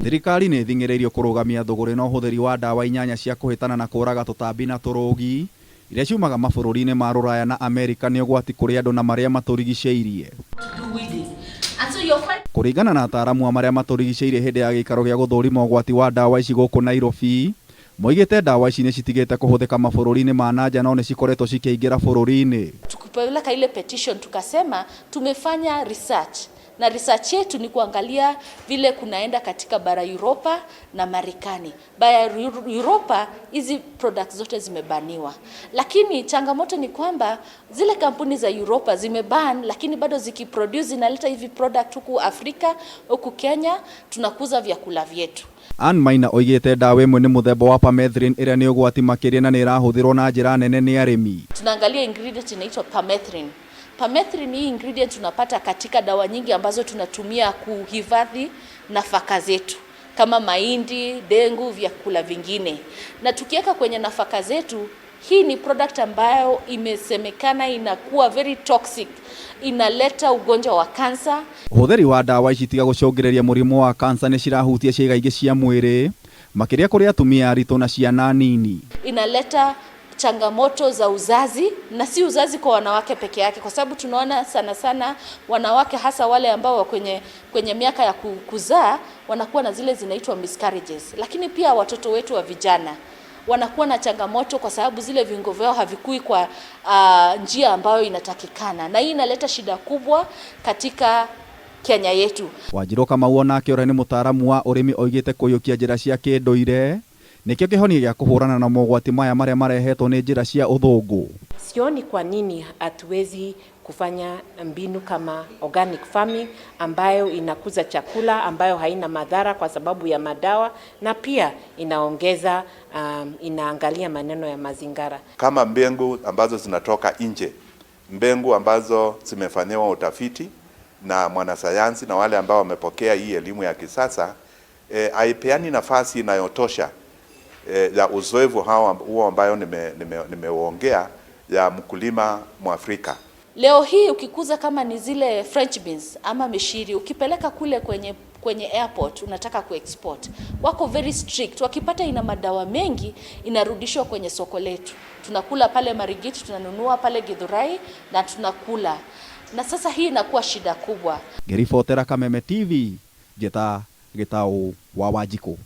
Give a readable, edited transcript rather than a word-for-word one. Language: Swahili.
Thirikari nĩ ĩthing'ĩrĩirio kũrũgamia thũgũrĩ na ũhũthĩri wa ndawa inyanya cia kũhĩtana na kũraga tũtambi na tũrũgi iria ciumaga mabũrũri-inĩ ma Rũraya na Amerika nĩ ũgwati kũrĩ andũ na marĩa matũrigicĩirie. Kũringana na ataaramu a marĩa matũrigicĩirie hĩndĩ ya gĩikaro gĩa gũthũrima ũgwati wa ndawa ici gũkũ Nairobi, moigĩte ndawa ici nĩ citigĩte kũhũthĩka mabũrũri-inĩ ma nanja no nĩ cikoretwo cikĩingĩra bũrũri-inĩ. Tukipeleka ile petition tukasema tumefanya research na research yetu ni kuangalia vile kunaenda katika bara Europa na Marekani. Bara Europa hizi products zote zimebaniwa, lakini changamoto ni kwamba zile kampuni za Europa zimeban, lakini bado zikiproduce zinaleta hivi product huku Afrika, huku Kenya tunakuza vyakula vyetu. Ann Maina oigĩte ndawa ĩmwe nĩ mũthemba wa permethrin ĩrĩa nĩ ũgwati makĩria na nĩ ĩrahũthĩrwo na njĩra nene nĩ arĩmi. Tunaangalia ingredient inaitwa permethrin. Permethrin hii ingredient tunapata katika dawa nyingi ambazo tunatumia kuhifadhi nafaka zetu kama mahindi, dengu, vyakula vingine. Na tukiweka kwenye nafaka zetu, hii ni product ambayo imesemekana inakuwa very toxic, inaleta ugonjwa wa kansa. Ũhũthĩri wa ndawa ici tiga gũcũngĩrĩria mũrimũ wa kansa nĩ cirahutia ciĩga ingĩ cia mwĩrĩ makĩria kũrĩ atumia aritũ na ciana nini. Inaleta changamoto za uzazi na si uzazi kwa wanawake peke yake, kwa sababu tunaona sana sana wanawake hasa wale ambao kwenye miaka ya kuzaa wanakuwa na zile zinaitwa miscarriages, lakini pia watoto wetu wa vijana wanakuwa na changamoto kwa sababu zile viungo vyao havikui kwa njia ambayo inatakikana, na hii inaleta shida kubwa katika Kenya yetu. Wanjirũ Kamau onake ũrĩa nĩ mũtaaramu wa ũrĩmi oigĩte kũiyũkia njĩra cia kĩndũire nĩkĩo kĩhonia gĩa kũhũrana na mogwati maya marĩa marehetwo nĩ njĩra cia ũthũngũ. Sioni kwa nini hatuwezi kufanya mbinu kama organic farming ambayo inakuza chakula ambayo haina madhara kwa sababu ya madawa na pia inaongeza inaangalia maneno ya mazingara. Kama mbegu ambazo zinatoka nje, mbegu ambazo zimefanyiwa utafiti na mwanasayansi na wale ambao wamepokea hii elimu ya kisasa, haipeani nafasi inayotosha ya uzoefu huo ambayo nimeuongea ya mkulima Mwafrika. Leo hii ukikuza kama ni zile French beans ama mishiri, ukipeleka kule kwenye airport unataka kuexport, wako very strict. Wakipata ina madawa mengi inarudishwa kwenye soko letu. Tunakula pale Marigiti, tunanunua pale Githurai na tunakula. Na sasa hii inakuwa shida kubwa. Ngĩribotera Kameme TV, njĩta Gĩtaũ wa Wanjikũ.